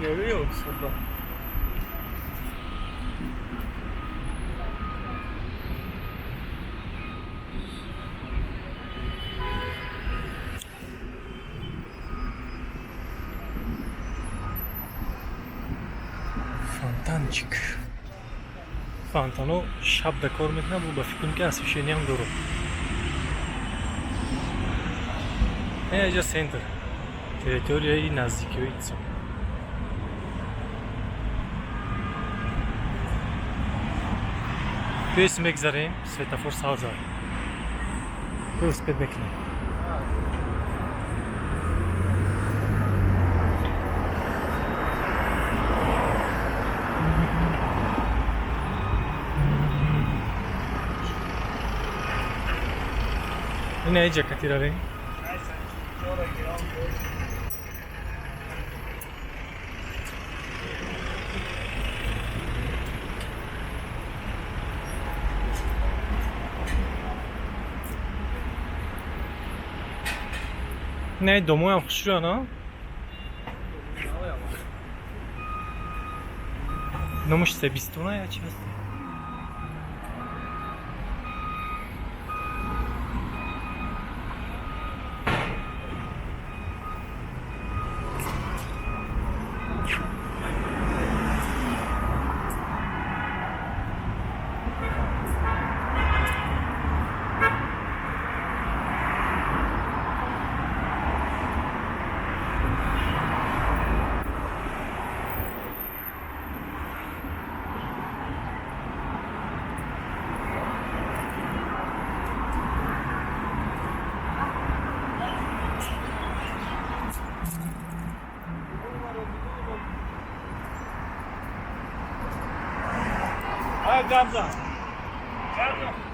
Görüyor musun? Фонтанчик. Фонтано шаб да кор мекунад, ба фикрам, ки освещениям дорад. Эҷа центр, территорияи наздикиҳои ЦОН. Пес мегзарем, светофор сабз аст, велосипед мекунем. Ина эҷа кати равем. Не, домоям хушрӯян, номаш себистона я чи аст? Ha, Gamze. Gamze.